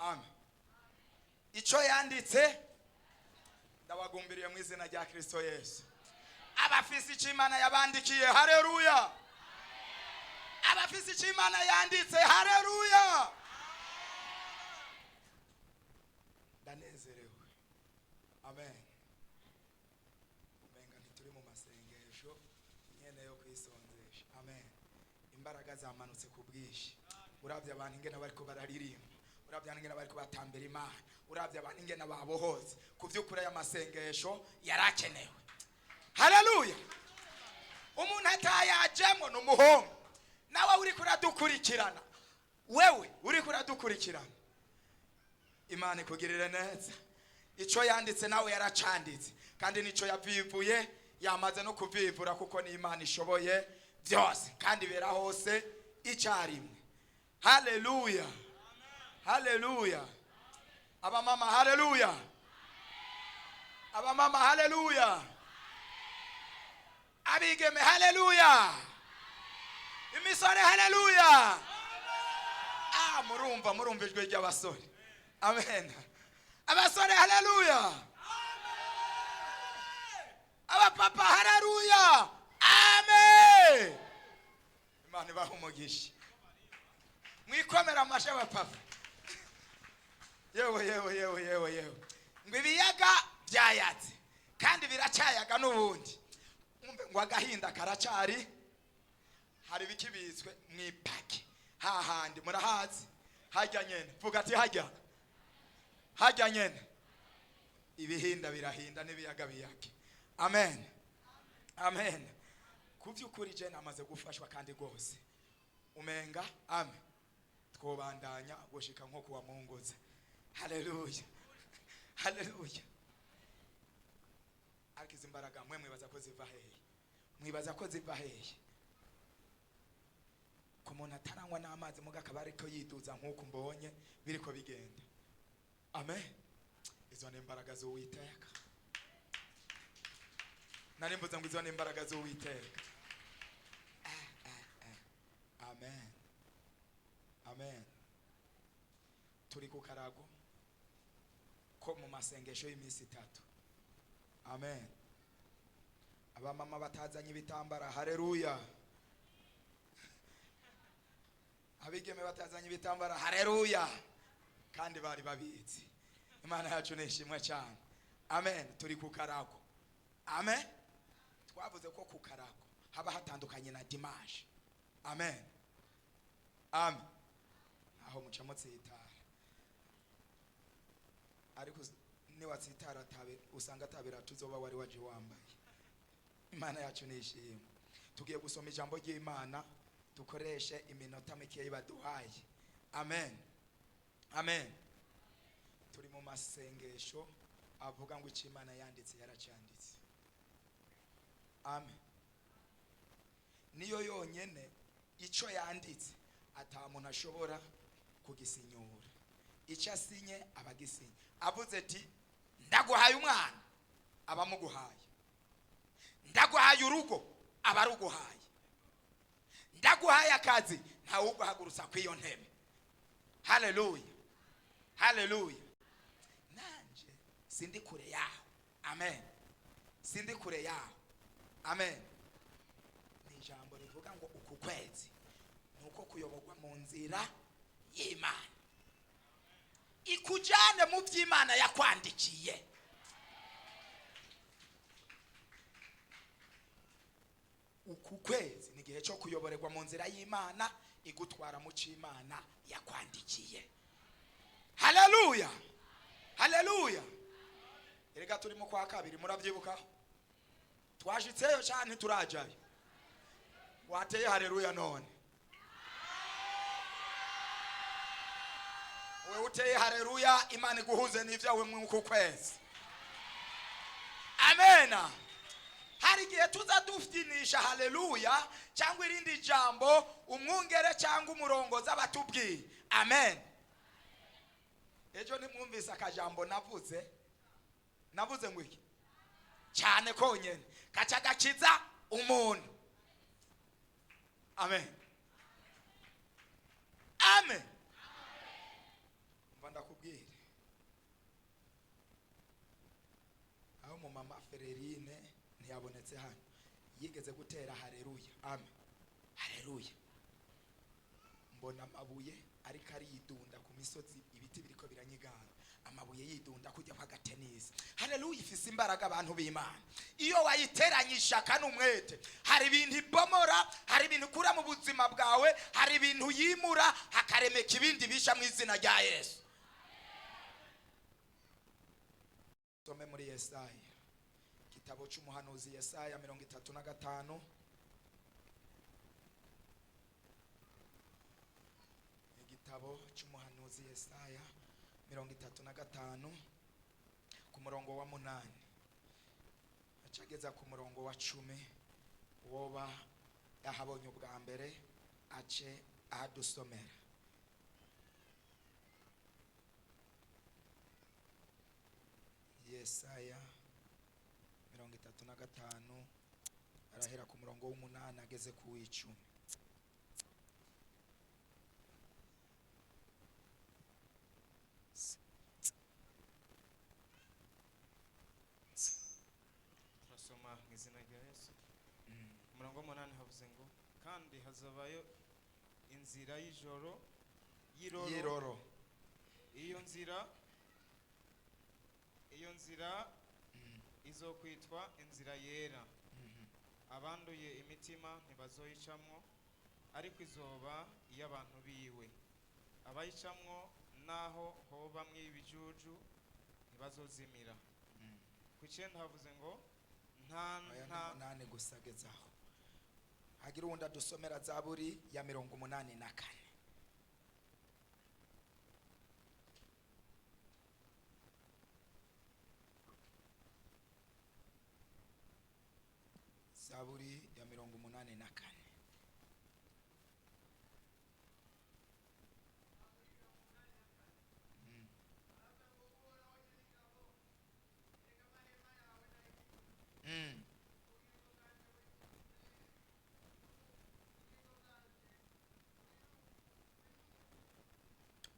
Amen. Icyo yanditse, ndabagumbiriye mu izina rya Kristo Yesu. Abafise icyo Imana yabandikiye, haleluya! Abafise icyo Imana yanditse, haleluya! Ndanezerewe. Amen. Umenga ntituri mu masengesho nyene yo kwisonzesha. Amen. Imbaraga zamanutse ku bwinshi. Urabye abantu ingene bariko bararirimba, urabye abantu ingene bariko batambira Imana, urabye abantu ingene babohotse. Ku vy'ukuri aya masengesho yarakenewe. Haleluya! Umuntu atayajemwo ni umuhombo. Nawe uriko uradukurikirana, wewe uriko uradukurikirana, Imana ikugirire neza. Icyo yanditse nawe yaracanditse, kandi nicyo yavivuye yamaze no kuvivura, kuko ni Imana ishoboye byose kandi ibera hose icyarimwe. Haleluya, haleluya! Abamama, haleluya! Abamama, haleluya! Abigeme, haleluya! Imisore, haleluya! Ah, murumva, murumva ijwi ry'abasore. Amen. Abasore, haleluya! Abapapa, haleluya! Amen. Imana ibaha umugisha. Mwikomera amashyi abapapa. Yewe, yewe, yewe, yewe, yewe! Ngo ibiyaga byayatse kandi biracyayaga n'ubundi. Mwumve ngo agahinda karacari. Hari bikibitswe mu ipaki hahandi murahazi, hajya nyene. Vuga ati hajya, hajya nyene. Ibihinda birahinda n'ibiyaga biyage. Amen, amen. Ku by'ukuri je namaze gufashwa kandi rwose umenga, amen, twobandanya gushika nko kuwa munguze. Haleluya, haleluya! Ariko izi mbaraga mwe mwibaza ko ziva hehe? Mwibaza ko ziva hehe? Ku muntu ataranywa n'amazi muga akaba ariko yiduza nk'uko mbonye biriko bigenda. Amen. Izo ni imbaraga z'Uwiteka. Nari mvuze ngo izo ni imbaraga z'Uwiteka. Ah, ah, ah. Amen, amen. Turi ku karago ko mu masengesho y'iminsi 3. Amen. Abamama batazanye ibitambara, haleluya! Abigeme batazanye ibitambara, haleluya! Kandi bari babizi. Imana yacu nishimwe cyane. Amen. Turi ku karago. Amen. Twavuze ko ku karago haba hatandukanye na dimanche. Amen, amen. Aho muca mutsitara, ariko niwatsitara tabe usanga atabira tuzoba wari waje wambaye. Imana yacu nishimwe. Tugiye gusoma ijambo ry'Imana, dukoreshe iminota mikeyi baduhaye. Amen, amen. Turi mu masengesho avuga ngo icyo Imana yanditse yaracanditse. Amen. Niyo yonyene icyo yanditse ata muntu ashobora kugisinyura. Icyo asinye aba agisinye. Avuze ati ndaguhaye umwana, aba amuguhaye. Ndaguhaye urugo, aba aruguhaye. Ndaguhaye akazi, ntawe uguhagurutsa ku iyo ntebe. Haleluya, haleluya! Nanje sindi kure yaho. Amen. Sindi kure yaho. Amen. Ni ijambo rivuga ngo uku kwezi ni uko kuyoborwa mu nzira y'Imana, ikujyane mu by'Imana yakwandikiye. Uku kwezi ni igihe cyo kuyoborerwa mu nzira y'Imana, igutwara mu cy'Imana yakwandikiye. Haleluya, haleluya! Erega turi mu kwa kabiri, murabyibuka? Twashitseyo cyane, ntiturajayo. Wateye haleluya none? Wewe uteye haleluya, Imana iguhuze n'ibyawe mw'uku kwezi. Amena. Hari igihe tuza dufyinisha haleluya cyangwa irindi jambo umwungere cyangwa umurongozi abatubwiye. Amen. Ejo ntimwumvise akajambo navuze? Navuze ngo iki cyane konyene kaca gakiza umuntu. Amen, amen. Mva ndakubwira. Ndakubwire, aho mu mama Fererine ntiyabonetse hano, yigeze gutera haleluya, amen, haleluya. Mbona amabuye ariko ariyidunda ku misozi, ibiti biriko biranyigana, amabuye yidunda kujya kwa gatenisi. Haleluya ifise imbaraga, abantu b'Imana. Iyo wayiteranye ishaka n'umwete, hari ibintu ibomora, hari ibintu ukura mu buzima bwawe, hari ibintu yimura, hakaremeka ibindi bisha mu izina rya Yesu. Some muri Yesaya, igitabo cy'umuhanuzi Yesaya 35. Igitabo cy'umuhanuzi Yesaya 35, ku murongo wa 8 acageza ku murongo wa 10. Woba yahabonye ubwa mbere ace ahadusomera. Yesaya 35, arahera ku murongo w'8 ageze ku w'10. Turasoma mu izina rya Yesu. Umurongo w'8 havuze ngo: "Kandi hazabayo inzira y'ijoro y'iroro." Y'iroro. Iyo nzira izokwitwa inzira yera. Abanduye imitima ntibazoyicamwo, ariko izoba iy'abantu biwe. Abayicamwo, naho hobamwo ibijuju, ntibazozimira. Ku 9 havuze ngo nta Aya ni nta 8 gusa, agezaho. Hagira uwundi adusomera Zaburi ya 84. Zaburi ya 84.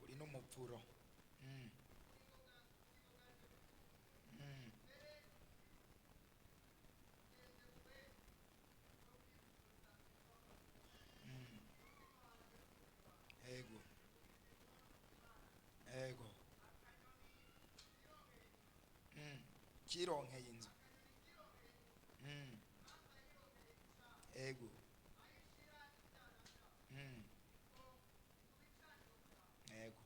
Uri n'umupfuro. Ego, ego. Kironkeye inzu. Ego. Ego,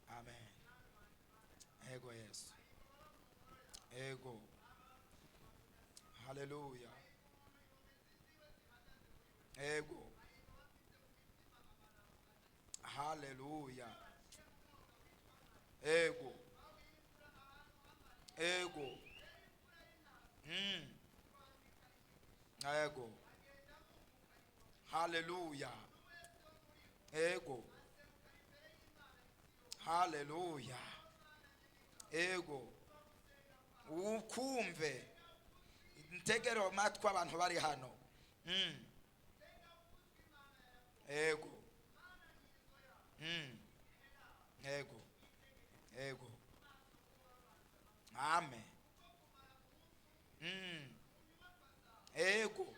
amen. Ego Yesu, ego, haleluya, ego, haleluya, ego, ego. Ego, haleluya, ego, haleluya, ego. Ukumve, ntegere amatwi abantu bari hano. Ego. Ego, ego, amen. Ego,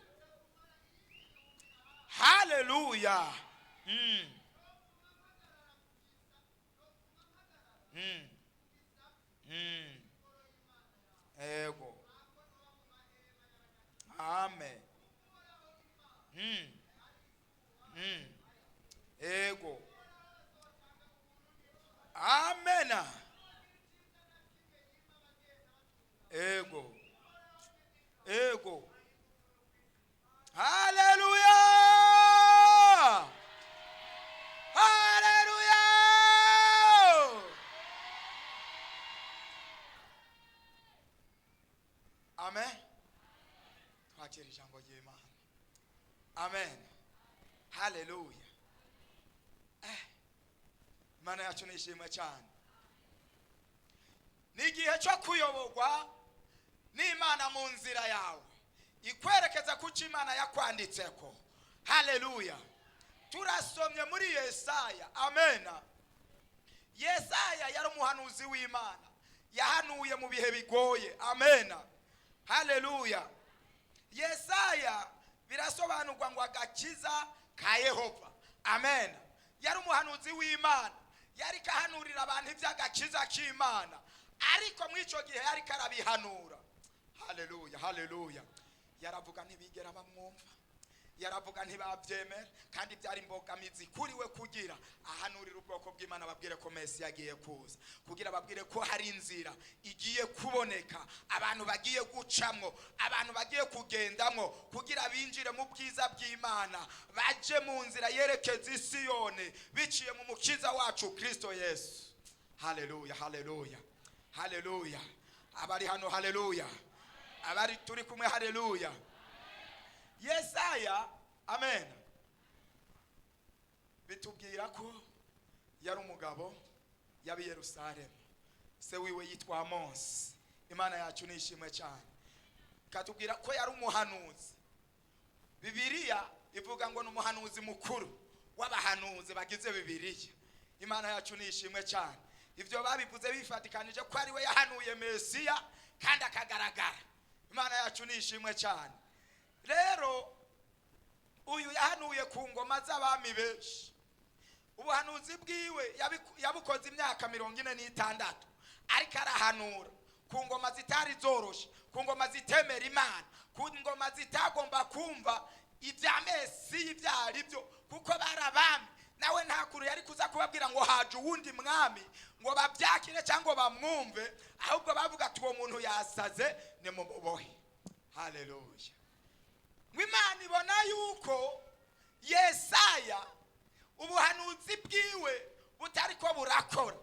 haleluya. Ego, amen. Ego, amena. Ego, ego, haleluya, haleluya. Amen. Twakira ijambo ry'Imana. Amen, haleluya. Imana yacu nishimwe cyane. Ni igihe cyo kuyoborwa n'Imana mu nzira yawe, ikwerekeza kuco Imana yakwanditseko. Haleluya. Turasomye muri Yesaya, amena. Yesaya yari umuhanuzi w'Imana yahanuye mu bihe bigoye. Amena, haleluya. Yesaya birasobanurwa ngo agakiza ka Yehova. Amen. Yari umuhanuzi w'Imana, yari kahanurira abantu iby'agakiza k'Imana, ariko muri icyo gihe yari karabihanura. Haleluya, haleluya. Yaravuga ntibigera bamwumva, yaravuga ntibabyemera, kandi byari imbogamizi kuri we kugira ahanurire ubwoko bw'Imana, babwire ko Mesiya agiye kuza, kugira babwire ko hari inzira igiye kuboneka, abantu bagiye gucamwo, abantu bagiye kugendamwo kugira binjire mu bwiza bw'Imana, baje mu nzira yerekeza i Siyoni biciye mu mukiza wacu Kristo Yesu. Haleluya, haleluya, haleluya. Abari hano, haleluya. Abari turi kumwe, haleluya. Yesaya, amen, bitubwira ko yari umugabo yaba i Yerusalemu, se wiwe yitwa Amosi. Imana yacu ni ishimwe cyane. Katubwira ko yari umuhanuzi. Bibiliya ivuga ngo ni umuhanuzi mukuru w'abahanuzi bagize Bibiliya. Imana yacu ni ishimwe cyane. Ibyo babivuze bifatikanije ko ari we yahanuye Mesiya kandi akagaragara. Imana yacu ni ishimwe cyane. Rero uyu yahanuye ku ngoma z'abami benshi. Ubuhanuzi bwiwe yabukoze imyaka 46, ariko arahanura ku ngoma zitari zoroshe, ku ngoma zitemera Imana, ku ngoma zitagomba kumva ibya Mesiya ibyo ari byo, kuko bari abami. Nawe nta kuntu yari kuza kubabwira ngo haje uwundi mwami ngo babyakire cyangwa bamwumve, ahubwo bavuga ati uwo muntu yasaze, nimumubohe. Haleluya. Ngo Imana ibona yuko Yesaya ubuhanuzi bwiwe butari ko burakora.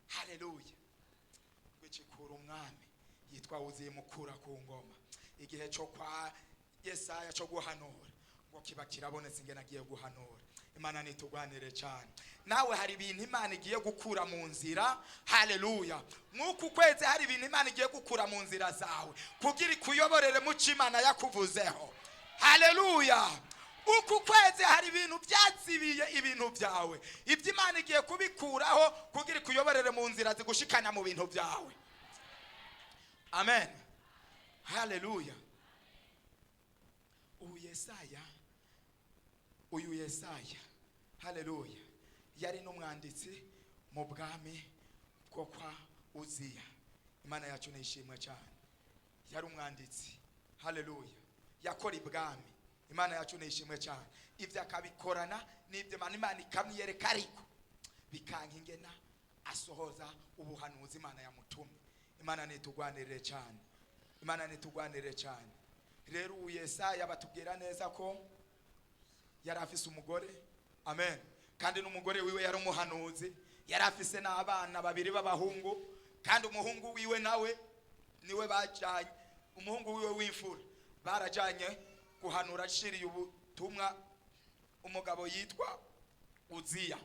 Haleluya. Ngo ikikura umwami yitwa Uziya imukura ku ngoma. Igihe cyo kwa Yesaya cyo guhanura ngo kiba kirabonetse ingene agiye guhanura. Imana nitugwanire cyane. Nawe hari ibintu Imana igiye gukura mu nzira. Haleluya. Nk'uku kwezi hari ibintu Imana igiye gukura mu nzira zawe kugira ikuyoborere mu cyo Imana yakuvuzeho. Haleluya. Uku kwezi hari ibintu byazibiye ibintu byawe, ibyo Imana igiye kubikuraho kugira ikuyoborere mu nzira zigushikana mu bintu byawe. Amen, haleluya. Uyu Yesaya, uyu Yesaya, haleluya, yari n'umwanditsi mu bwami bwo kwa Uziya. Imana yacu ni ishimwe cyane. Yari umwanditsi, haleluya, yakora ibwami. Imana yacu ni ishimwe cyane. Ibyo akabikorana n'ibyo Imana ikamwiyereka, ariko bikanka ingena asohoza ubuhanuzi Imana yamutumye. Imana nitugwanirire cyane. Imana nitugwanirire cyane. Rero uyu Yesaya batubwira neza ko yari afise umugore. Amen. Kandi n'umugore wiwe yari umuhanuzi, yari afise n'abana babiri b'abahungu, kandi umuhungu wiwe nawe niwe bajanye, umuhungu wiwe w'imfura barajanye guhanura ashiriye ubutumwa umugabo yitwa Uziya.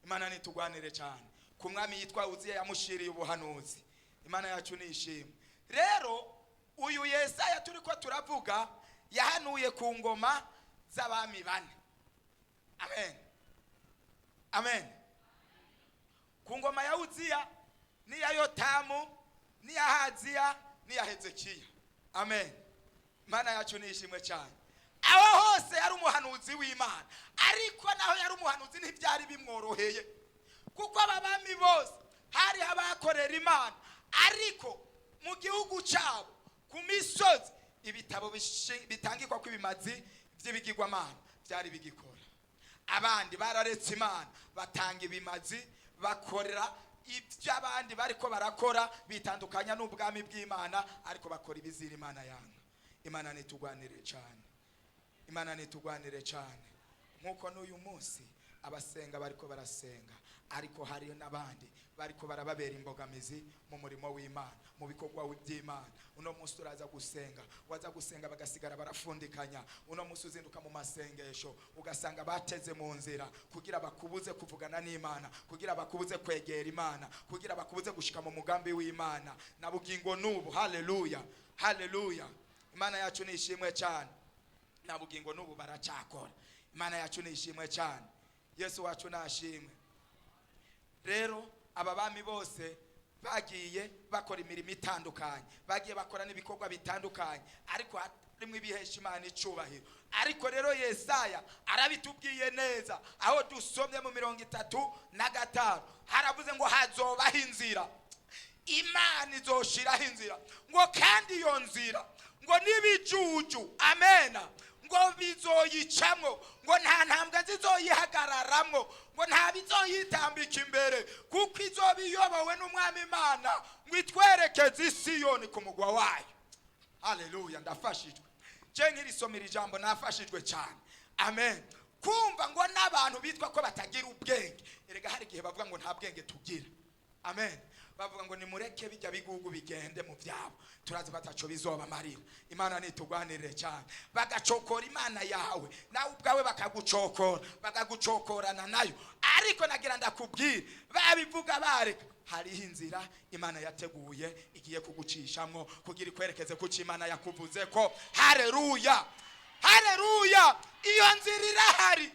Imana nitugwanire cyane. Ku mwami yitwa Uziya yamushiriye ubuhanuzi. Imana yacu ni ishimwe. Rero uyu Yesaya turi ko turavuga yahanuye ku ngoma z'abami bane. Amen, amen. Ku ngoma ya Uziya n'iya Yotamu n'iya Haziya n'iya Hezekiya. Amen. Imana yacu ni ishimwe cyane. Aho hose yari umuhanuzi w'Imana, ariko naho yari umuhanuzi ntibyari bimworoheye, kuko aba bami bose hari abakorera Imana, ariko mu gihugu cyabo ku misozi ibitabo bitangikwa kw'ibimazi by'ibigirwamana byari bigikora. Abandi bararetse Imana batanga ibimazi, bakorera ibyo abandi bariko barakora, bitandukanya n'ubwami bw'Imana, ariko bakora ibizira Imana yanga. Imana nitugwanire cyane. Imana nitugwanire cyane. Nkuko n'uyu munsi abasenga bariko barasenga, ariko hari n'abandi bariko barababera imbogamizi mu murimo w'Imana, mu bikorwa by'Imana. Uno munsi uraza gusenga, waza gusenga bagasigara barafundikanya. Uno munsi uzinduka mu masengesho ugasanga bateze mu nzira kugira bakubuze kuvugana n'Imana, kugira bakubuze kwegera Imana, kugira bakubuze gushika mu mugambi w'Imana. Na bugingo n'ubu, haleluya, haleluya. Imana yacu ni ishimwe cyane. Na bugingo n'ubu baracakora. Imana yacu ni ishimwe cyane. Yesu wacu nashimwe. Rero Aba bami bose bagiye bakora imirimo itandukanye, bagiye bakora n'ibikorwa bitandukanye, ariko harimo ibihesha Imana icubahiro. Ariko rero Yesaya arabitubwiye neza, aho dusomye mu 35 haravuze ngo hazobaho inzira, Imana izoshiraho inzira, ngo kandi iyo nzira ngo n'ibijuju, amena, ngo bizoyicamwo, ngo nta ntambwe zizoyihagararamwo, ngo nta bizoyitambika imbere, kuko izoba iyobowe n'Umwami Imana, ngo itwerekeze Isiyoni ku mugwa wayo. Haleluya! Ndafashijwe je nkirisomera ijambo, nafashijwe cyane. Amen. Kumva ngo n'abantu bitwa ko batagira ubwenge, erega hari igihe bavuga ngo nta bwenge tugira. Amen. Bavuga ngo nimureke bijya bigugu bigende mu byabo, turazi bataco bizobamarira, Imana nitugwanirire cyane. Bagacokora Imana yawe, nawe ubwawe bakagucokora, bakagucokorana nayo. Ariko nagira ndakubwira, babivuga bareka, hariho inzira Imana yateguye igiye kugucishamwo kugira ikwerekeze kuco Imana yakuvuze ko. Haleluya, haleluya! Iyo nzira irahari.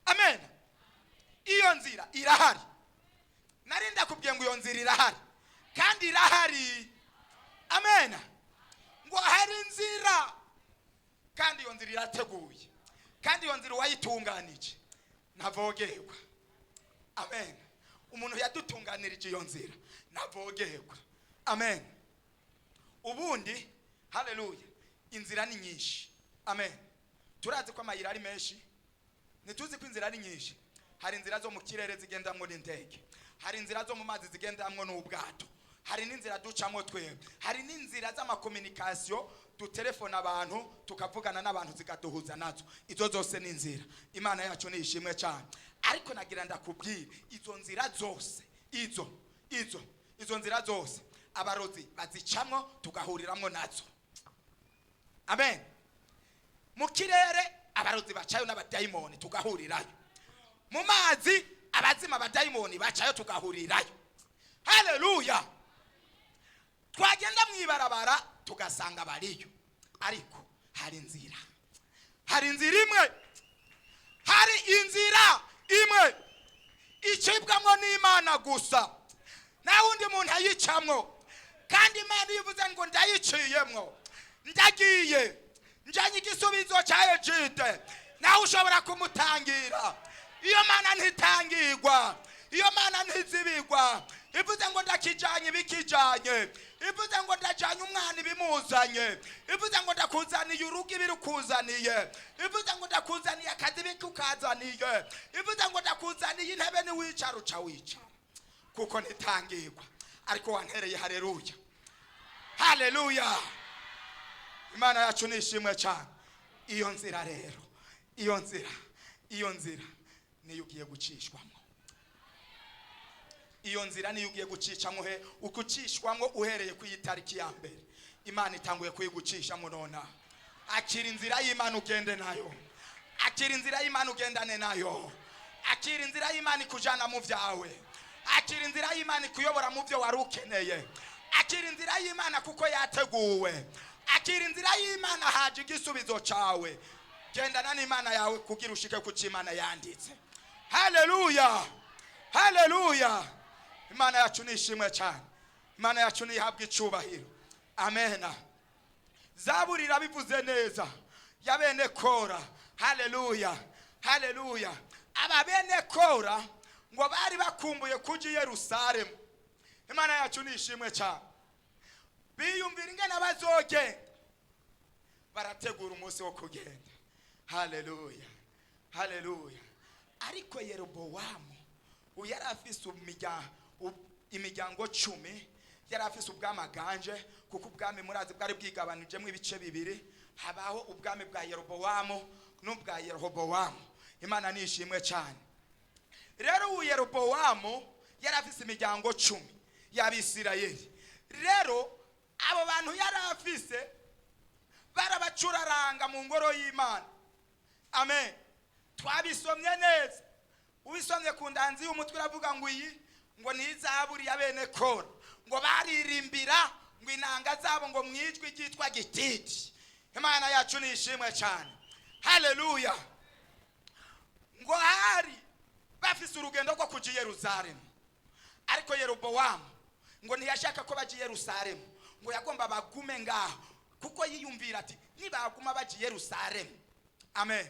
Amen. Iyo nzira irahari. Nari ndakubwiye ngo iyo nzira irahari, kandi irahari. Amen. Ngo hari inzira, kandi iyo nzira irateguye, kandi iyo nzira uwayitunganije ntavogerwa. Amen. Umuntu yadutunganirije iyo nzira ntavogerwa. Amen. Ubundi, haleluya, inzira ni nyinshi. Amen. Turazi ko amayira ari menshi, ntituzi ko inzira ari nyinshi. Hari inzira zo mu kirere zigendamwo n'indege, hari inzira zo mu mazi zigendamwo n'ubwato, hari n'inzira ducamwo twebwe, hari n'inzira z'amakominikasiyo dutelefona abantu tukavugana n'abantu zikaduhuza nazo. Izo zose ni inzira. Imana yacu ni ishimwe cyane. Ariko nagira ndakubwira, izo nzira zose, izo nzira zose abarozi bazicamwo tugahuriramwo nazo. Amen. Mu kirere abarozi bacayo n'abadayimoni tugahurirayo, mu mazi abazima abadayimoni bacayo tugahurirayo. Haleluya! Twagenda mwibarabara tugasanga bariyo. Ariko hari inzira, hari inzira imwe, hari inzira imwe icibwamwo n'Imana gusa, nta wundi muntu ayicamwo. Kandi Imana iyo ivuze ngo ndayiciyemwo, ndagiye njanye igisubizo cya Egide, nawe ushobora kumutangira. Iyo Mana ntitangirwa, iyo Mana ntizibigwa. Ivuze ngo ndakijanye ibikijanye, ivuze ngo ndajanye umwana ibimuzanye, ivuze ngo ndakuzaniye urugo ibirukuzaniye, ivuze ngo ndakuzaniye akazi ibikukazaniye, ivuze ngo ndakuzaniye intebe niwicara uca wicara, kuko ntitangirwa. Ariko wantereye haleluya, haleluya! Imana yacu ni ishimwe cyane. Iyo nzira rero, iyo nzira, iyo nzira niyo ugiye gucishwamo. Iyo nzira niyo ugiye gucicamo he ukucishwamo uhereye ku itariki ya mbere. Imana itanguye kuyigucishamo nona. Akira inzira y'Imana ugende nayo, akira inzira y'Imana ugendane nayo, akira inzira y'Imana ikujana mu byawe, akira inzira y'Imana ikuyobora mu byo wari ukeneye, akira inzira y'Imana kuko yateguwe, akira inzira y'Imana haje igisubizo cyawe. Gendana n'Imana yawe kugira ushike ku cyo Imana yanditse. Haleluya, haleluya! Imana yacu ni ishimwe cyane, Imana yacu nihabwa icubahiro. Amena. Zaburi irabivuze neza ya bene Kora. Haleluya, haleluya! Aba bene Kora ngo bari bakumbuye kuja i Yerusalemu. Imana yacu ni ishimwe cyane. Biyumvira ingene bazogenda, barategura umunsi wo kugenda. Haleluya, haleluya! Ariko Yerobowamu uyu yari afise imiryango 10, yari afise ubwami aganje, kuko ubwami murazi bwari bwigabanijemo ibice bibiri, habaho ubwami bwa Yerobowamu n'ubwa Yerobowamu. Imana ni ishimwe cyane. Rero ubu Yerobowamu yari afise imiryango 10 y'Abisirayeli. Rero abo bantu yari afise barabacuraranga mu ngoro y'Imana. Amen. Twabisomye neza, ubisomye ku ndanzi y'umutwe uravuga ngo iyi ngo ni izaburi ya bene Kora, ngo baririmbira ngo inanga zabo ngo mwijwi ryitwa gititi. Imana yacu ni ishimwe cyane. Haleluya! Ngo hari bafise urugendo rwo kuja i Yerusalemu. Ariko Yerobowamu ngo ntiyashaka ko bajya i Yerusalemu, ngo yagomba bagume ngaho, kuko yiyumvira ati nibaguma bajya i Yerusalemu, amen,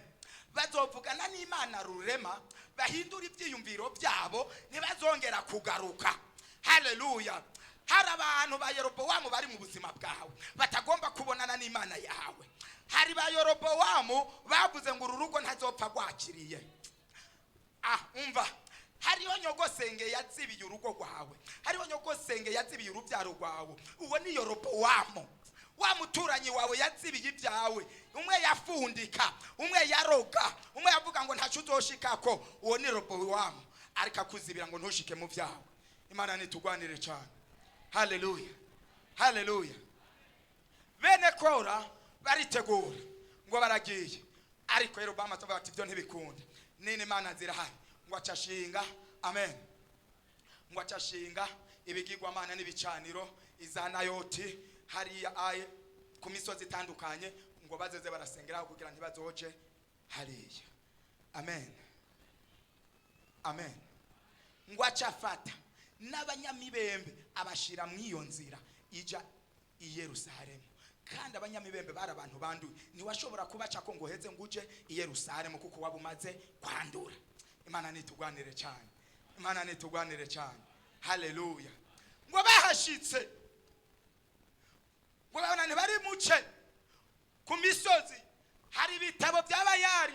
bazovugana n'Imana rurema, bahindura ibyiyumviro byabo, ntibazongera kugaruka. Haleluya. Hari abantu ba Yerobowamu bari mu buzima bwawe batagomba kubonana n'Imana yawe. Hari ba Yerobowamu bavuze ngo uru rugo ntazopfa rwakiriye. Umva, hariho nyogosenge yazibiye urugo rwawe, hariho nyogosenge yazibiye urubyaro rwawe. Uwo ni Yerobowamu, wa muturanyi wawe yazibiye ibyawe. Umwe yafundika, umwe yaroga, umwe yavuga ngo ntacyo uzoshikako. Uwo ni Yerobowamu, ariko akuzibira ngo ntushike mu byawe. Imana nitugwanire cyane. Haleluya, haleluya. Bene Kora baritegura ngo baragiye, ariko Yerobowamu atavuga ati ibyo ntibikunda, nini Imana zirahari. Ngo acashinga, amen, ngo acashinga ibigirwamana n'ibicaniro izanayoti hariya aye ku misozi itandukanye, ngo bazeze barasengeraho kugira ntibazoje hariya. Amen, amen. Ngo acafata n'abanyamibembe abashira mu iyo nzira ija i Yerusalemu. Kandi abanyamibembe bari abantu banduye, ntiwashobora kubaca ko ngo uheze ngo uje i Yerusalemu, kuko waba umaze kwandura. Imana nitugwanire cyane, Imana nitugwanire cyane. Haleluya. Ngo bahashitse, ngo babona ntibari muce ku misozi, hari ibitabo by'abayari,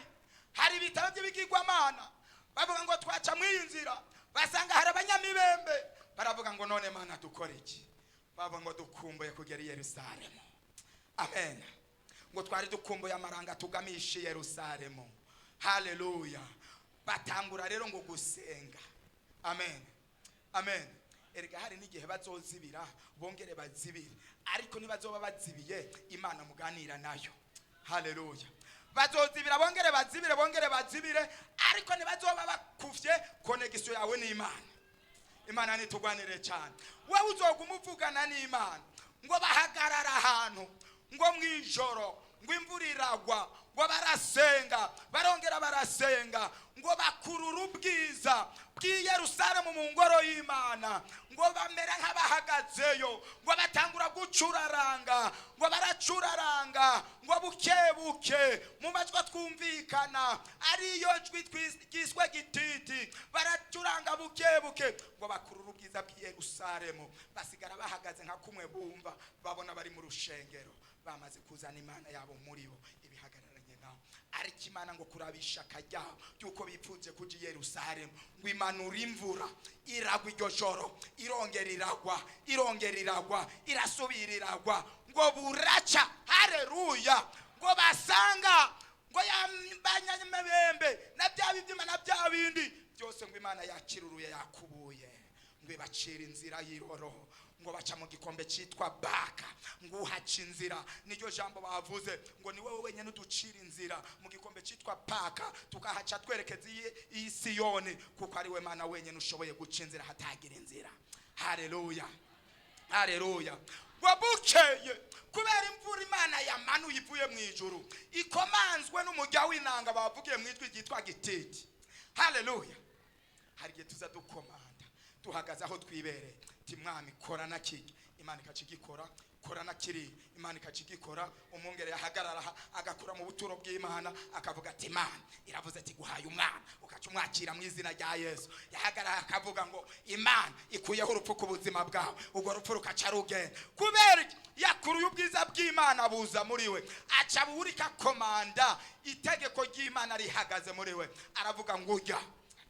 hari ibitabo by'ibigirwamana. Bavuga ngo twaca mu iyi nzira, basanga hari abanyamibembe. Baravuga ngo none Mana dukore iki? Bavuga ngo dukumbuye kugera i Yerusalemu. Amen. Ngo twari dukumbuye amaranga tugamisha i Yerusalemu. Haleluya. Batangura rero ngo gusenga. Amen, amen. Erega hari n'igihe bazozibira, bongere bazibire, ariko nibazoba bazibiye Imana muganira nayo. Haleluya. Bazozibira, bongere bazibire, bongere bazibire, ariko nibazoba bakufye connexion yawe n'Imana. Imana nitugwanire cyane. Wowe uzoguma uvugana n'Imana. Ngo bahagarara ahantu, ngo mwijoro, ngo imvura iragwa, ngo barasenga, barongera barasenga, ngo bakurura ubwiza bw'i Yerusalemu mu ngoro y'Imana, ngo bamera nk'abahagazeyo, ngo batangura gucuraranga, ngo baracuraranga, ngo buke buke mu majwi twumvikana ariyo jwi ryiswe gititi, baracuranga buke buke, ngo bakurura ubwiza bw'i Yerusalemu, basigara bahagaze nka kumwe bumva babona bari mu rushengero, bamaze kuzana Imana yabo muri bo ibihagararanye nabo. Ariko Imana ngo kurabisha akajyabo by'uko bipfutse kuja i Yerusalemu, ngo imanura imvura iragwa iryo joro, irongera iragwa, irongera iragwa, irasubira iragwa, ngo buraca. Haleluya. Ngo basanga ngo yambanyamabembe na bya bibyuma na bya bindi byose, ngo Imana yakiruruye yakubuye, ngo ibacira inzira y'iroro, ngo baca mu gikombe cyitwa Baka, ngo uhaca inzira. Niryo jambo bavuze ngo ni wowe wenyine uducira inzira mu gikombe cyitwa Baka, tukahaca twerekeza i Siyoni, kuko ari we Mana wenyine ushoboye guca inzira hatagira inzira. Haleluya, haleluya. Ngo bukeye, kubera imvura Imana yamanuye ivuye mu ijuru, ikomanzwe n'umujya w'inanga bavugiye mu ijwi ryitwa gititi. Haleluya. Hari igihe tuza dukomanda duhagaze aho twibereye, ti Mwami kora na kiki, Imana ikakigikora, kora na kiri, Imana ikakigikora. Umwungere yahagarara agakura mu buturo bw'Imana, akavuga ati Imana iravuze ati guhaye umwana, ukaca umwakira mu izina rya Yesu. Yahagarara akavuga ngo Imana ikuyeho urupfu ku buzima bwawe, urwo rupfu rukaca rugenda. Kubera yakuruye ubwiza bw'Imana buza muri we, aca burika komanda, itegeko ry'Imana rihagaze muri we, aravuga ngo ujya.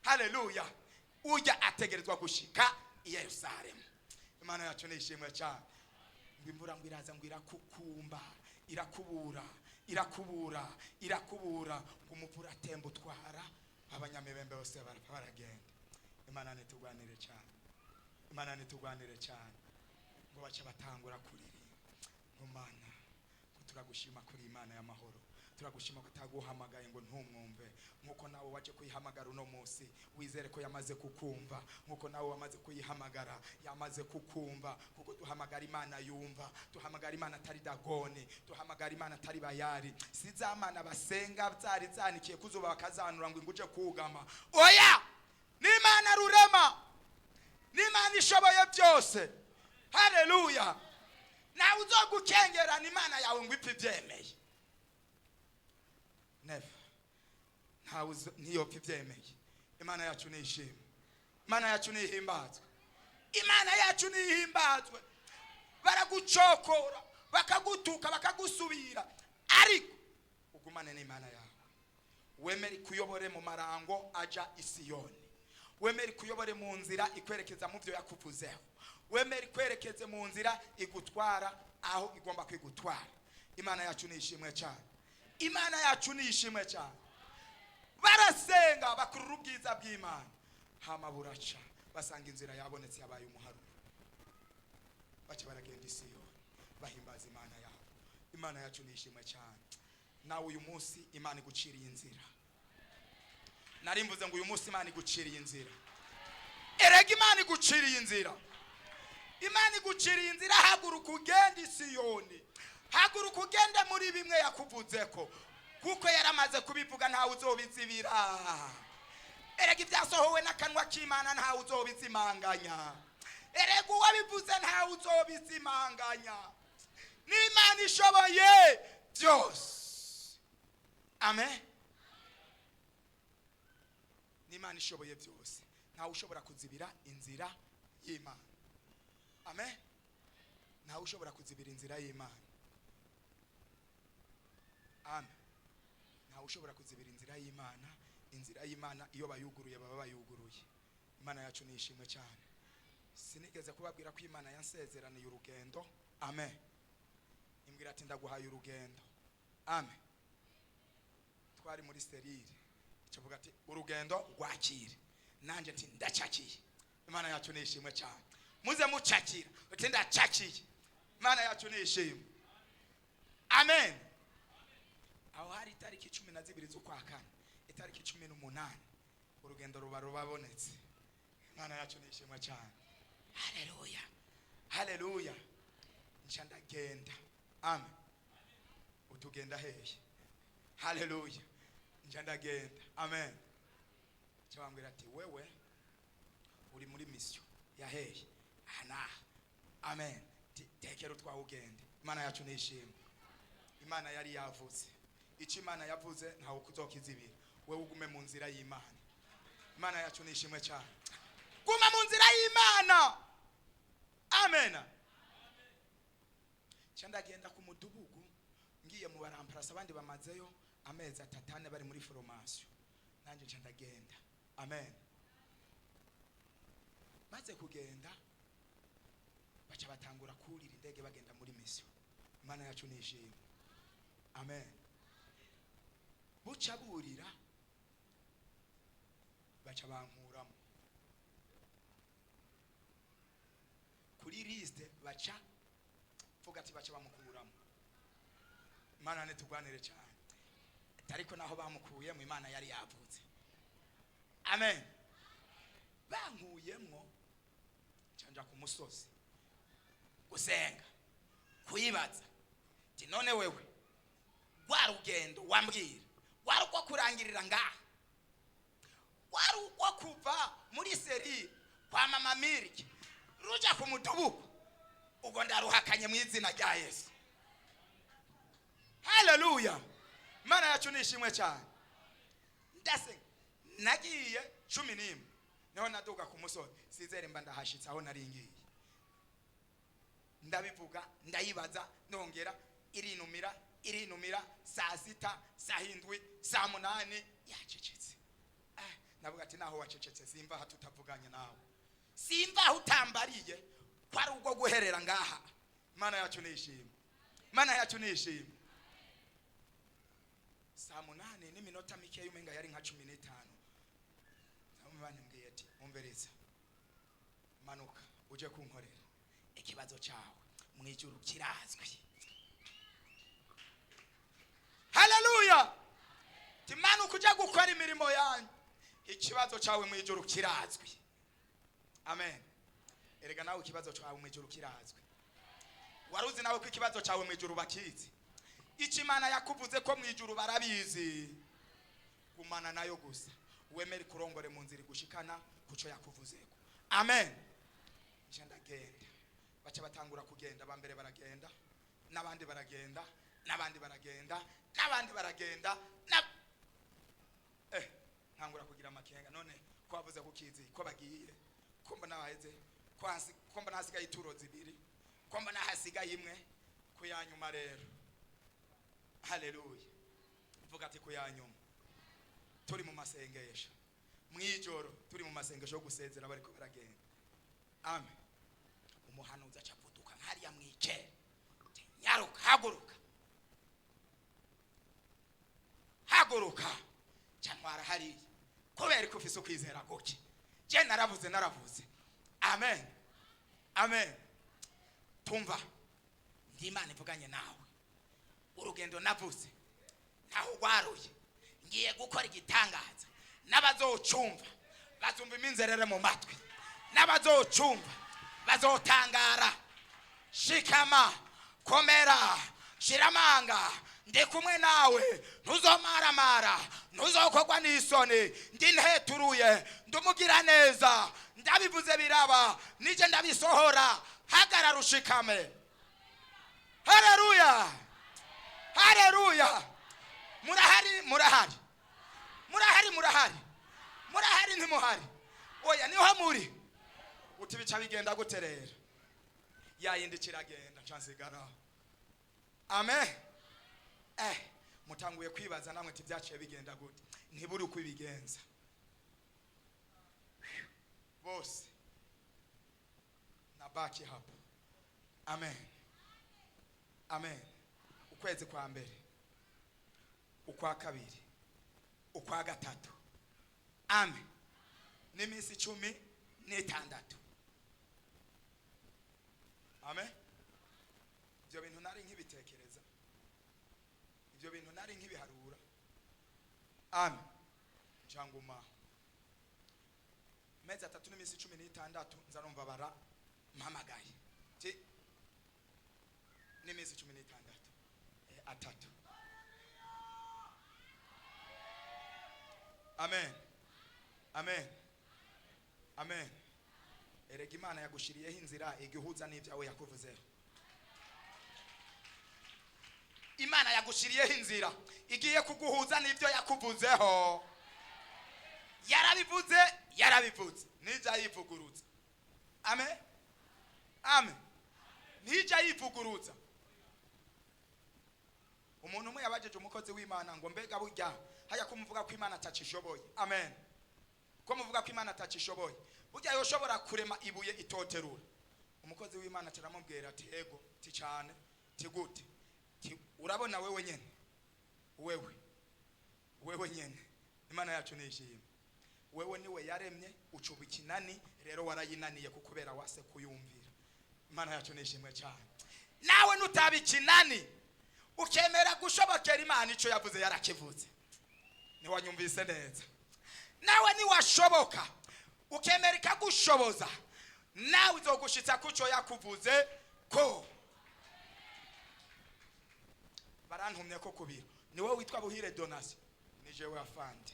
Haleluya. Ujya ategerezwa gushika i Yerusalemu. Imana yacu nishimwe cyane. Ngo imvura ngo iraza, ngo irakukumba, irakubura, irakubura, irakubura, ngo umuvura atemba utwara abanyamibembe bose barapfa baragenda. Imana nitugwanire cyane, Imana nitugwanire cyane. Ngo baca batangura kuririmba ngo Mana, ngo turagushima kuri Imana y'amahoro, turagushima ko ataguhamagaye ngo ntumwumve, nkuko nawe waje kuyihamagara uno munsi, wizere ko yamaze kukumva, nkuko nawe wamaze kuyihamagara yamaze kukumva. Kuko duhamagara Imana yumva, duhamagara Imana atari Dagoni, duhamagara Imana atari Bayari, si za mana basenga zari zanikiye kuzuba bakazanura ngo inguje kugama. Oya, ni Imana rurema, ni Imana N'Imana ishoboye byose. Haleluya. Nawe uzogukengerana Imana yawe ngo ipfe ibyemeye. Never. Ntawe ntiyopfa ibyemeye. Imana yacu nishimwe, Imana yacu nihimbazwe, Imana yacu nihimbazwe. Baragucokora, bakagutuka, bakagusubira, ariko ugumane n'Imana yawe. Wemere ikuyobore mu marango aja Isiyoni, wemere ikuyobore mu nzira ikwerekeza mu byo yakuvuzeho, wemere ikwerekeze mu nzira igutwara aho igomba kwigutwara. Imana yacu nishimwe cyane, Imana yacu nishimwe cyane. Barasenga, bakurura ubwiza bw'Imana, hama buraca, basanga inzira yabonetse, yabaye umuharuro. Baca baragenda Isiyoni, bahimbaza Imana yabo. Imana yacu nishimwe cyane. Nawe uyu munsi Imana iguciriye inzira. Nari mvuze ngo uyu munsi Imana iguciriye inzira. Erega Imana iguciriye inzira, Imana iguciriye inzira. Haguruka ugende Isiyoni, haguruka ugende muri bimwe yakuvuzeko, kuko yaramaze kubivuga, ntawe uzobizibira. Erega ibyasohowe n'akanwa k'Imana ntawe uzobizimanganya. Erega uwabivuze ntawe uzobizimanganya. N'Imana ishoboye byose. Amen. N'Imana ishoboye byose, ntawe ushobora kuzibira inzira y'Imana. Amen. Ntawe ushobora kuzibira inzira y'Imana. Amen. Ntawe ushobora kuzibira inzira y'Imana. Inzira y'Imana iyo bayuguruye baba bayuguruye. Imana yacu nishimwe cyane. Sinigeze kubabwira ko Imana yansezeraniye urugendo? Amen. Imbwira ati ndaguhaye urugendo. Amen. Twari muri cellule, icavuga ati urugendo rwakire, nanjye ati ndacakiye. Imana yacu nishimwe cyane. Muze mucakira, uti ndacakiye. Imana yacu nishimwe. Amen. Aho hari itariki 12 z'ukwa kane, itariki 18 urugendo ruba rubabonetse. Imana yacu nishimwe cyane. Haleluya, haleluya. Nca ndagenda. Amen. Utugenda hehe? Haleluya. Nca ndagenda. Amen. Cyabambwira ati wewe uri muri mission ya hehe? Aha n'aha. Amen. Tekera utwawe ugende. Imana yacu nishimwe. Imana yari yavuze. Icyo Imana yavuze ntawe kuzokizibira. Wewe ugume mu nzira y'Imana. Imana yacu nishimwe cyane. Guma mu nzira y'Imana. Amen. Nca ndagenda ku mudugudu, ngiye mu baramparasa, abandi bamazeyo amezi 3, 4 bari muri formation, nanjye nca ndagenda. Amen. Maze kugenda, baca batangura kurira indege bagenda muri mission. Imana yacu nishimwe. Amen. Buca burira, baca bankuramo kuri liste, baca vuga ati baca bamukuramo. Imana nitugwanire cyane. Ariko naho bamukuyemo, Imana yari yavutse. Amen. Bankuyemwo, canja ku musozi gusenga, kuyibaza ti none wewe rwa rugendo wambwira wari uko kurangirira ngaha, wari uko kuva muri cellule kwa mama Miliki ruja ku mudugudu? Ubwo ndaruhakanye mu izina rya Yesu. Haleluya. Imana yacu nishimwe cyane. Ndasenga. Nagiye 11, niho naduga ku musozi, sizere mba ndahashitse aho nari ngiye. Ndabivuga, ndayibaza, nongera irinumira, irinumira. Saa 6, saa 7, saa 8 yacecetse. Navuga ati naho wacecetse, simva aha tutavuganye nawe, simva aho utambariye ko ari ubwo guherera ngaha. Imana yacu nishimwe, Imana yacu nishimwe. Saa 8 n'iminota mikeya, umenga yari nka 15, mbwiye ati umvereza, manuka uje kunkorera, ikibazo cyawe mu ijuru kirazwi. Haleluya. Timanuka uje gukora imirimo yanyu, ikibazo cyawe mu ijuru kirazwi. Amen. Erega nawe ikibazo cyawe mu ijuru kirazwi. Waruzi nawe ko ikibazo cyawe mu ijuru bakizi? Icyo Imana yakuvuze ko mu ijuru barabizi. Gumana nayo gusa, wemere kurongore mu nzira igushikana kuco yakuvuzeko. Amen. Genda. Baca batangura kugenda. Ba mbere baragenda, n'abandi baragenda, n'abandi baragenda, n'abandi baragenda na ntangura kugira amakenga. None ko bavuze ko ukizi ko bagiye, ko mbona baheze, ko mbona hasigaye ituro zibiri, ko mbona hasigaye imwe ku ya nyuma rero. Haleluya! Vuga ati ku ya nyuma. Turi mu masengesho mwijoro, turi mu masengesho yo gusezera, bariko baragenda. Amen. Umuhanuzi aca avuduka nkariya mwicere: "Nyaruka, haguruka, haguruka." Cantwara hariya kubera ko ufise ukwizera guke. Je naravuze, naravuze. Amen, amen. Tumva, ndi Imana ivuganye nawe. Urugendo navuze ntaho rwaruye. Ngiye gukora igitangaza, n'abazocumva bazumva iminzerere mu matwi, n'abazocumva bazotangara. Shikama, komera, shiramanga, ndi kumwe nawe, ntuzomaramara, ntuzokorwa n'isoni. Ndi nteturuye, ndumugira neza, ndabivuze biraba, nije ndabisohora. Hagarara ushikame. Haleluya, haleluya! Murahari? Murahari? Murahari? Murahari? Murahari? Ntimuhari? Oya, niho muri. Uti bica bigenda gute rero? Yayindi kiragenda, nca. Amen. Mutanguye kwibaza namwe ati byaciye bigenda gute? Ntiburi uko ibigenza bose na baki hapo. Amen, amen. Ukwezi kwa mbere, ukwa kabiri, ukwa gatatu, amen, n'iminsi 16. Amen. Ibyo bintu nari nkibitekereza, ibyo bintu nari nkibiharura. Amen. Njanguma mezi 3 n'iminsi 16, nza numva bara mpamagaye ti n'iminsi 16, 3. Amen, amen, amen. Erega Imana yagushiriyeho inzira igihuza n'ibyawe yakuvuzeho. Imana yagushiriyeho inzira igiye kuguhuza n'ibyo yakuvuzeho. Yarabivuze, yarabivuze, nijya yivugurutsa. Amen, amen. Nijya yivugurutsa. Umuntu umwe yabajeje umukozi w'Imana ngo: "Mbega burya haya kumuvuga ko Imana atacishoboye?" Amen. Ko muvuga ko Imana atacishoboye, burya yoshobora kurema ibuye itoterura? Umukozi w'Imana aramubwira ati: "Ego." Ti cyane. Ti gute? Ti urabona wewe nyene, wewe nyene, Imana yacu nishimye, wewe niwe yaremye ucuba ikinani, rero warayinaniye kukubera wase kuyumvira. Imana yacu nishimwe cyane. Nawe nutaba ikinani ukemera gushobokera Imana, icyo yavuze yarakivuze. Ntiwanyumvise neza. Nawe niwashoboka ukemera ikagushoboza, nawe izogushitsa kucyo yakuvuze. Ko barantumye ko kubiro, niwe witwa Buhire Donasi? Ni jewe afande.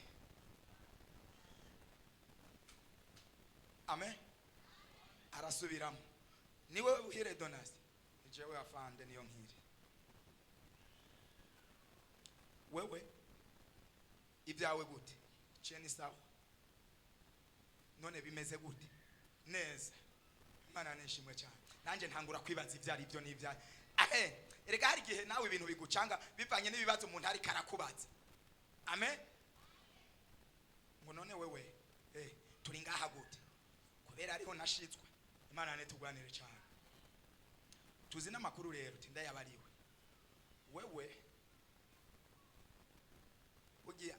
Amen. Arasubiramo: "Niwe Buhire Donasi?" "Ni jewe afande." "Niyo nkiri. Wewe ibyawe gute?" "Ciye ni sawa." "None bimeze gute?" "Neza, Imana nishimwe cyane." Nanjye ntangura kwibaza ibyo ari byo n'ibyo. Ahe, erega hari igihe nawe ibintu bigucanga bivanye n'ibibazo umuntu ariko arakubaza. Amen. Ngo: "None wewe turi ngaha gute?" "Kubera ariho nashitswe." Imana nitugwanire cyane. "Tuzi n'amakuru rero." "Tindayabariwe." "Wewe bugiya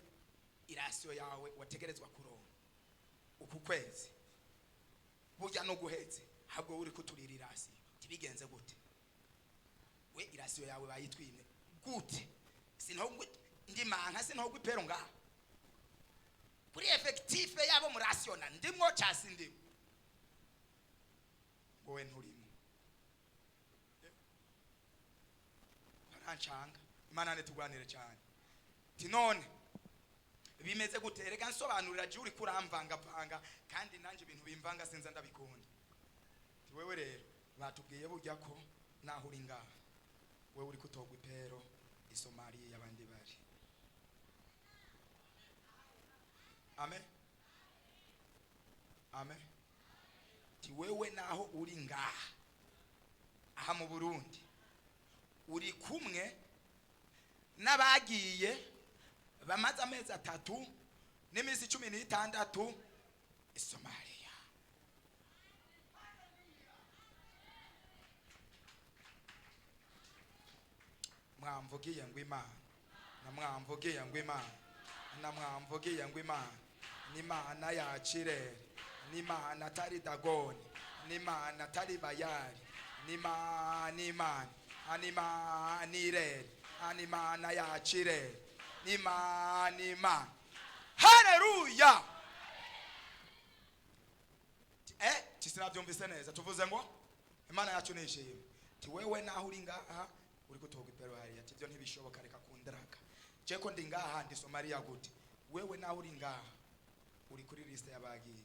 irasiyo yawe wategerezwa kuronka uku kwezi, burya no guhetse ahubwo uri kuturira irasiyo." "Tibigenze gute? We irasiyo yawe bayitwime gute? Sinogwe ndimanka, sinogwe ipero ngaha kuri effectif yabo murasiona, ndimwo chasi ndimo?" "Ngo we nturimo." Barancanga. Imana nitugwanire cyane. Ti none bimeze gute? Reka nsobanurira je, uri kuramvangavanga, kandi nanjye ibintu bimvanga sinza ndabikunda. Ti wewe rero Batubwiye burya ko naho uri ngaha wewe uri kutogwa ipero i Somaliya abandi bari. Amen. Amen. Ti wewe naho uri ngaha aha mu Burundi uri kumwe n'abagiye bamaze amezi 3 n'iminsi 16 i Somalia. Mwamvugiye ngo Imana, na mwamvugiye ngo Imana, na mwamvugiye ngo Imana, n'Imana yakirere, n'Imana atari Dagoni, n'Imana atari Bayali, n'Imana, Imana, n'Imana irere, n'Imana yakirere, n'Imana, Imana. Haleluya! Tisinavyumvise neza, tuvuze ngo Imana yacu nishimwe. Ti wewe naho uri ngaha uri kutogwa ipero hariya, ati ivyo ntibishoboka, reka kundraka. Je ko ndi ngaha ndi Somalia gute? Wewe naho uri ngaha uri kuri liste y'abagiye.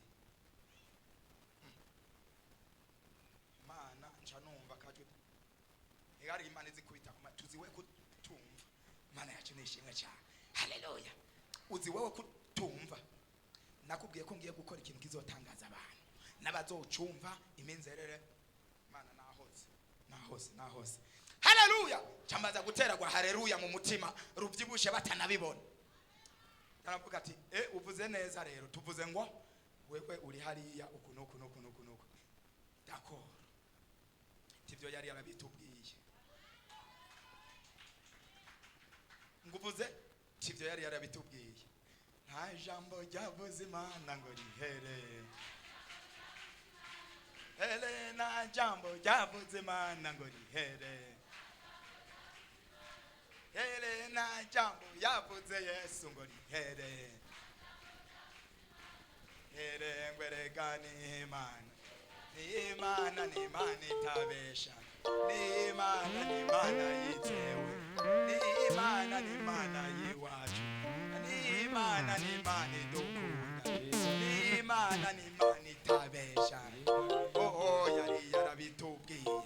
Imana nca numva kajwe. Igari Imana izikubita kuma tuziwe kutumva. Imana yacu nishimwe cyane. Haleluya. Uzi wewe kutumva. Nakubwiye ko ngiye gukora ikintu kizotangaza abantu. N'abazocumva iminzerere. Imana nahoze. Nahoze, nahoze. Haleluya. Chambaza gutera kwa haleluya mu mutima ruvyibushe batanabibona. Aravuga ati uvuze neza rero, tuvuze ngo wewe uri hariya uku nuku nuku nuku nuku. D'accord. Tivyo yari yarabitubwiye. Nguvuze tivyo yari yarabitubwiye. Nta jambo ryavuze Imana ngo rihere. Hele, nta jambo ryavuze Imana ngo rihere. Hele, nta jambo yavuze Yesu ngo rihere. Here ngwereka ni Imana. Ni Imana, ni Imana itabesha. Ni Imana, ni Imana yitewe. Ni Imana, ni Imana yiwacu. Ni Imana, ni Imana idukunda. Ni Imana, ni Imana itabesha. Oh, yari yarabitubwiye.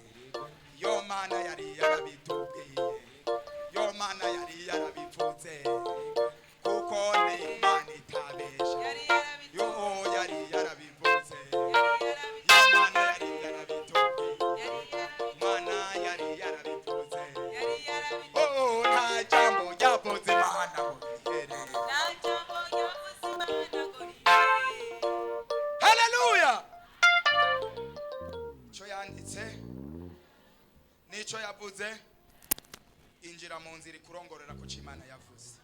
Yo mana yari yarabitubwiye. Yo mana yari yarabivutse. Kuko ni Imana itabesha. Yo yari yarabivutse. Yo mana yari yarabitubwiye. Mana yari yarabivutse. Oh, nta jambo ryavuze Imana ngo rihere. Haleluya. Ico yanditse nico yavuze, injira mu nzira ikurongorera ku Imana yavuze.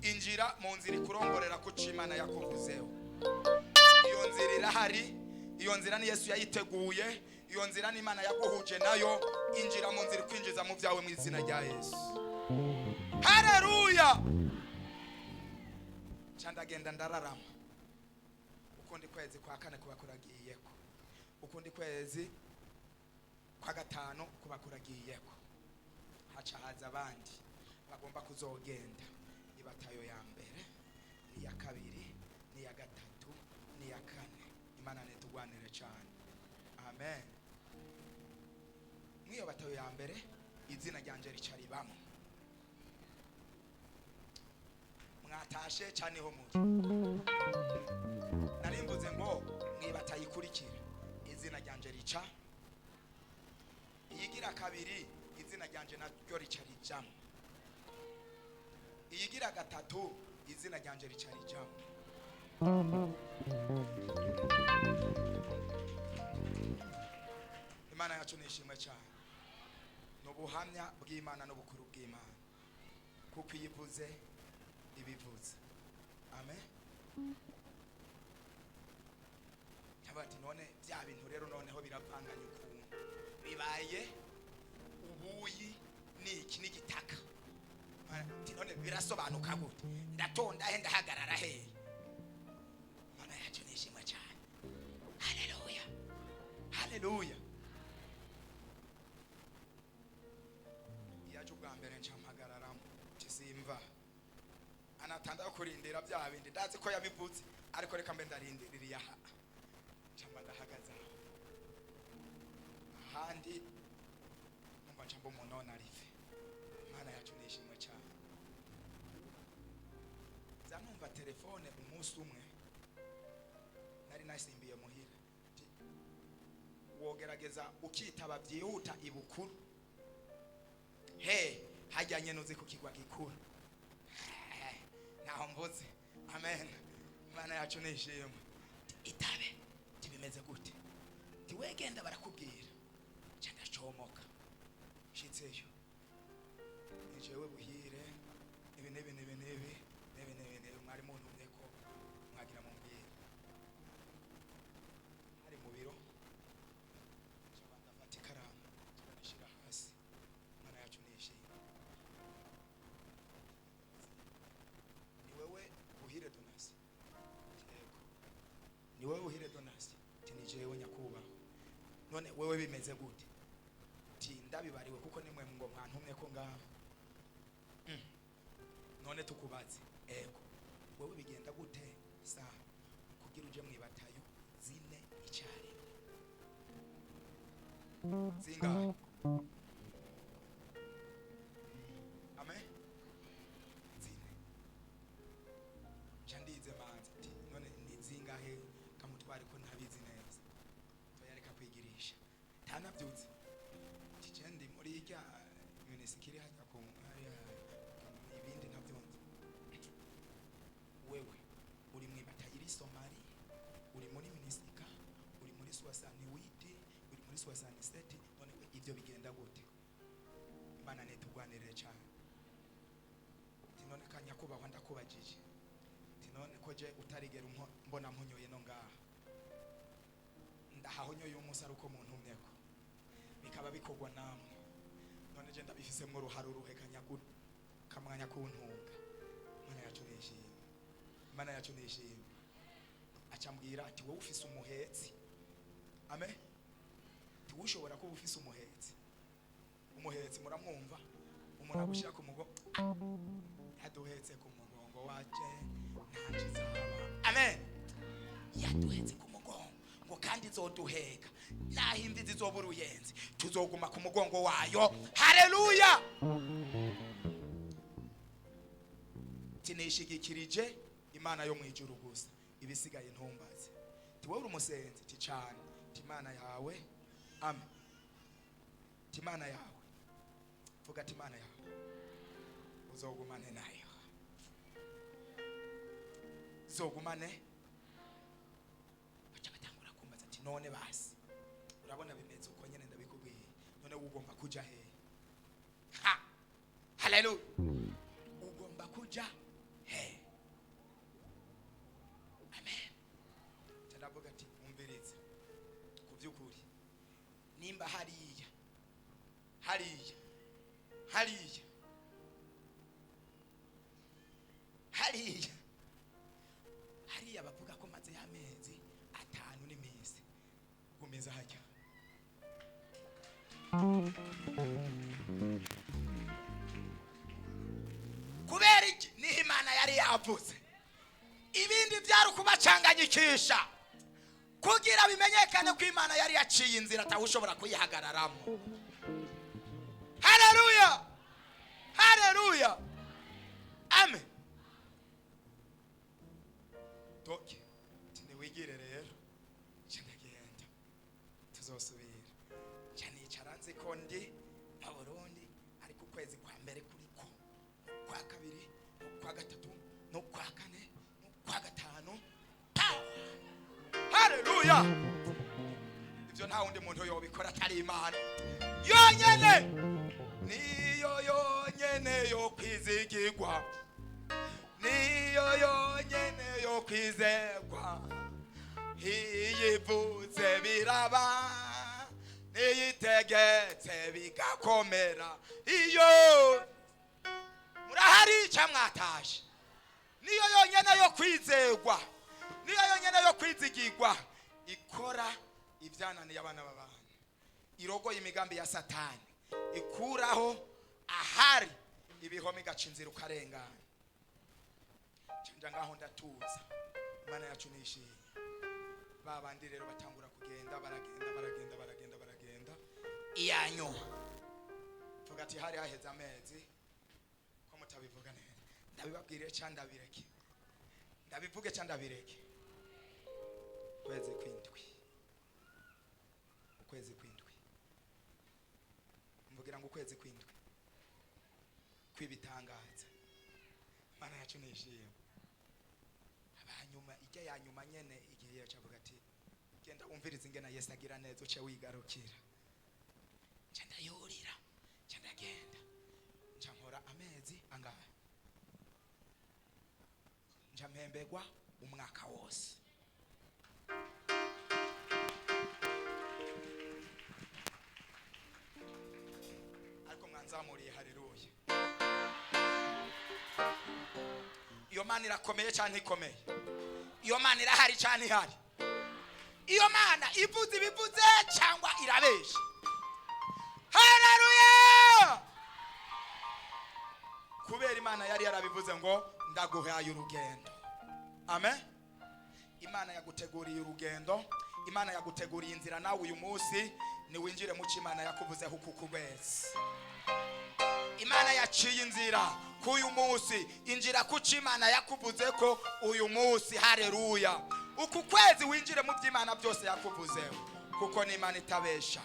Injira mu nzira ikurongorera ku Imana yakuvuzeho. Iyo nzira irahari, iyo nzira ni Yesu yayiteguye, iyo nzira ni Imana yaguhuje nayo. Injira mu nzira ikwinjiza mu byawe mu izina rya Yesu. Haleluya. Candagenda ndararama. Ukundi kwezi kwa kane kuba kuragiyeko. Ukundi kwezi kwa gatanu kuba kuragiyeko. Haca haza abandi bagomba kuzogenda. Ibatayo ya mbere, ni ya kabiri, ni ya gatatu, ni ya kane. Imana nitugwanire cyane. Amen. Mwiyo batayo ya mbere izina ryanje rica ribamo. Mwatashe cyane ho muri. Narimvuze ngo mwibatayikurikira izina ryanje rica. Iyigira kabiri izina ryanje naryo rica rijamo. Iyigira gatatu izina ryanje rica rijamo. Imana yacu nishimwe cyane. N'ubuhamya bw'Imana n'ubukuru bw'Imana. Kuko iyivuze ibivuze. Amen. Ati none bya bintu rero noneho biravanganye ukuntu bibaye ubuyi niki n'igitaka. Ati none birasobanuka gute? Ndatonda he, ndahagarara he? Imana yacu nishimwe cyane. Haleluya. Haleluya. Yaje ubwa mbere nca mpagararamo kisimva. Anatanda kurindira bya bindi ndazi ko yabivutse, ariko reka mbe ndarindirira aha. Chamba ndahagaze aho. Kandi numva ncamba umuntu narife. Imana yacu nishimwe cyane. Nza numva telefone umunsi umwe nari nasimbiye muhira. Ati, wogerageza ukitaba byihuta ibukuru he hajyanye nuzi ku kigwa gikuru. Naho mvuze amen. Imana yacu nishimwe. Itabe tibimeze gute? Tiwegenda barakubwira. Nca ndacomoka nshitseyo, ni jewe Buhire, ibi n'ibi n'ibi n'ibi n'ibi n'ibi n'ibi, mwari muntumye ko mwagira mumbwire. Hari mu biro, nca ndafata ikaramu, nca ndayishira hasi. Imana yacu nishimwe. Ni wewe Buhire Donasi? Yego. Ni wewe Buhire Donasi? Ati ni jewe nyakubahwa. None wewe bimeze gute? Ati ndabibariwe kuko nimwe ngo mwantumye ko ngaho. None tukubaze. Ego. Wewe bigenda gute sa kugira uje mwibatayo zine icyarimwe? Zingahe? Amen. Zine. Nca ndize manza ati none ni zingahe kamutware ko ntabizi neza. Toyareka kwigirisha. Ntanabyutse. Ati je ndi muri irya minisikiri hajya ku hariya ibindi ntabyumva. Wewe uri mwibatayo iri Somali, uri muri minisika, uri muri 68, uri muri 67, none we ivyo bigenda gute? Imana nitugwanirire cyane. Ati none kanyakubahwa ndakubajije. Ati none ko je utarigera mbona mpunyoye no ngaha. Ndahahonyoye umunsi ari uko muntumyeko. Bikaba bikorwa namwe. None je ndabifisemwo uruhare uruhe kamwanya kuntunga? Imana yacu nishimwe. Imana yacu nishimwe. Acambwira ati wowe ufise umuhetsi. Amen. Ati wowe ushobora kuba ufise umuhetsi. Umuhetsi muramwumva? Umuntu agushira ku mugongo. Yaduhetse ku mugongo waje ntaco izaba. Amen. Yaduhetse ku mugongo ngo kandi izoduheka. Naho imvi zizoba uruyenzi tuzoguma ku mugongo wayo. Haleluya. Tinishigikirije Imana yo mwijuru gusa, ibisigaye ntumbaze. Ti wowe uri umusenzi? Ti cane. Ti Imana yawe. Amen. Ti Imana yawe. Vuga ati Imana yawe uzogumane nayo. Zogumane. Baca batangura kumbaza ati none basi urabona bimeze uko nyene ndabikubwiye, none ugomba kuja he? Ha! Haleluya. Ugomba kuja he? Amen. Ndavuga ati umvirize ku by'ukuri, nimba hariya hariya hariya hariya hariya bavuga ko maze y'amezi 5 n'iminsi gumiza hajya. Kubera iki? Niho Imana yari yavuze. Ibindi byari ukubacanganyikisha kugira bimenyekane ko Imana yari yaciye inzira atawushobora kuyihagararamo. Haleluya. Haleluya. Amen. Toke tiniwigire rero ndagenda tuzosubira. Nca nicara nzi ko ndi mu Burundi, ariko ukwezi kwa mbere kuriko, kwa kabiri, kwa gatatu, no kwa kane, no kwa gatanu. Haleluya. Ivyo nta wundi muntu yobikora atari Imana yonyene. Niyo yonyene yo kwizigirwa, niyo yonyene yo kwizerwa. Iyivutse biraba, niyitegetse bigakomera. Iyo murahari ca mwatashe. Niyo yonyene yo kwizerwa, niyo yonyene yo kwizigirwa. Ikora ibyananiye abana b'abantu, irogoye imigambi ya Satani, ikuraho ahari ibihome igaca inzira ukarengana. Nja ngaho ndatuza. Imana yacu nishimye. Ba bandi rero batangura kugenda, baragenda baragenda baragenda baragenda. Iya nyuma, vuga ati hari haheze amezi, ko mutabivuga neza. Ndabibabwire ca ndabireke? Ndabivuge ca ndabireke? Ukwezi kw'indwi, ukwezi kw'indwi, mvugira ngo ukwezi kw'indwi kw'ibitangaza. Imana yacu nishimwe. Abanyuma, ijya ya nyuma nyene, igihe yacu avuga ati genda wumvirize ingena Yesu agira neza, uce wigarukira. Nca ndayurira, nca ndagenda, nca nkora amezi angahe, nca mpembegwa umwaka wose. Ariko mwanzamuriye haleluya. Iyo Mana irakomeye cyane, ikomeye. Iyo Mana irahari cyane, ihari. Iyo Mana ivuze ibivuze cyangwa irabesha? Haleluya! Kubera Imana yari yarabivuze ngo ndaguhaye urugendo. Amen. Imana yaguteguriye urugendo, Imana yaguteguriye inzira. Nawe uyu munsi niwinjire mu cyo Imana yakuvuzeho uku kwezi. Imana yaciye inzira k'uyu munsi, injira ku cyo Imana yakuvuze ko uyu munsi. Haleluya! Uku kwezi winjire mu by'Imana byose yakuvuzeho, kuko ni Imana itabesha,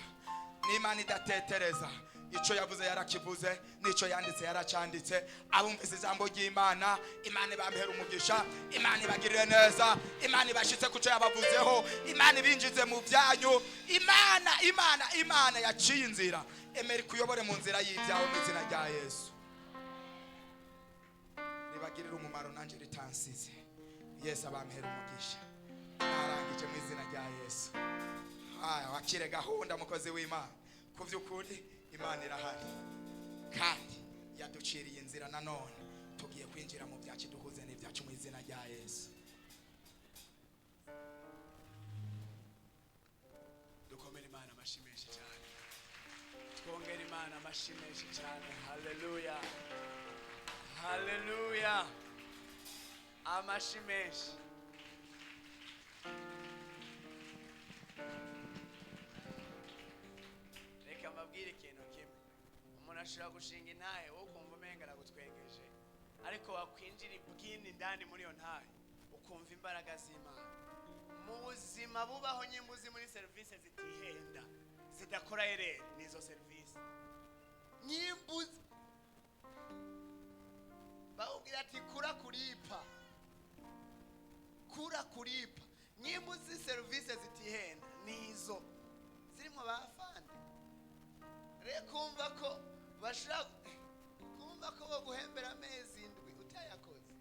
ni Imana idatetereza. Icyo yavuze yarakivuze, n'icyo yanditse yaracyanditse. Abumvise ijambo ry'Imana, Imana ibampera umugisha, Imana ibagirire neza, Imana ibashyitse ku cyo yabavuzeho, Imana ibinjize mu byanyu. Imana, Imana, Imana yaciye inzira, emera ikuyobore mu nzira y'ibyawe mu izina rya Yesu. Ribagirire umumaro, nanjye ritansize. Yesu abampera umugisha. Narangije mu izina rya Yesu. Haya, wakire gahunda, mukozi w'Imana. Ku by'ukuri Imana irahari kandi yaduciriye inzira. Nanone tugiye kwinjira mu byacu, duhuze n'ibyacu mu izina rya Yesu. Dukomere Imana amashyi menshi cyane, twongere Imana amashyi menshi cyane. Haleluya, haleluya, amashyi menshi. Reka mbabwire ikintu kimwe: umuntu ashobora gushinga intahe, wowe ukumva umenga aragutwengeje, ariko wakwinjira ibwini indani muri iyo ntahe ukumva imbaraga z'Imana. Mu buzima bubaho nyimbuzi muri serivisi zitihenda, zidakora ereri, nizo serivisi nyimbuzi bawubwira ati kura kuripa, kura kuripa. Nyimbuzi serivisi zitihenda nizo zirimo bafande. Rero kumva ko bashobora kumva ko baguhembera amezi 7 utayakoze,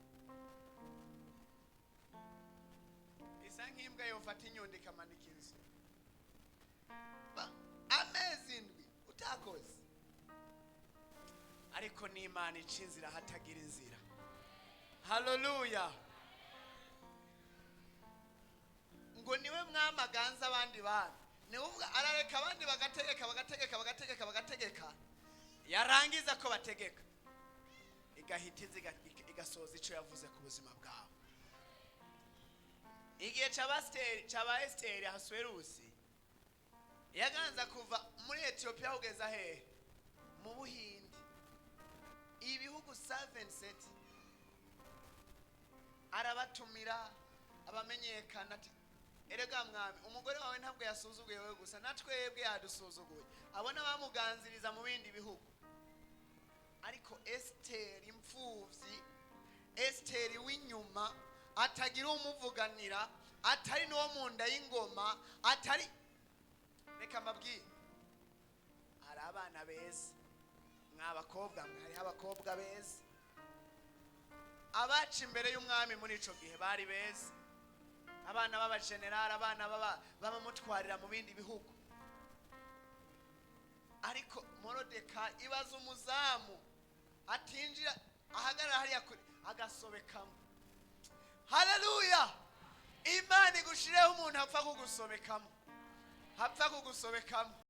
bisa nk'imbwa yofata inyundo ikamanika inzu. Amezi 7 utakoze. Ariko n'Imana ica inzira hatagira inzira. Haleluya! Ngo niwe mwamaganza abandi bami, niwe uvuga, arareka abandi bagategeka, bagategeka, bagategeka, bagategeka, yarangiza ko bategeka igahita iza igasoza icyo yavuze ku buzima bwawe. Igihe c'aba Esiteri, Ahasuwerusi yaganza kuva muri Etiyopiya kugeza hehe? Mu Buhindi, ibihugu 7 seti. Arabatumira abamenyekana, ati erega mwami, umugore wawe ntabwo yasuzuguye wowe gusa, na twebwe yadusuzuguye. Abona bamuganziriza mu bindi bihugu, ariko Esiteri imfuvyi, Esiteri w'inyuma, atagira umuvuganira, atari n'uwo mu nda y'ingoma, atari. Reka mbabwire, hari abana beza, mwa bakobwa mwe, hariho abakobwa beza. Abaca imbere y'umwami muri ico gihe bari beza, abana b'abajenerali, abana b'abamutwarira mu bindi bihugu. Ariko Morodekayi, ibaza umuzamu atinjira, ahagarara hariya kure agasobekamo. Haleluya! Imana igushireho umuntu apfa kugusobekamo, hapfa kugusobekamo.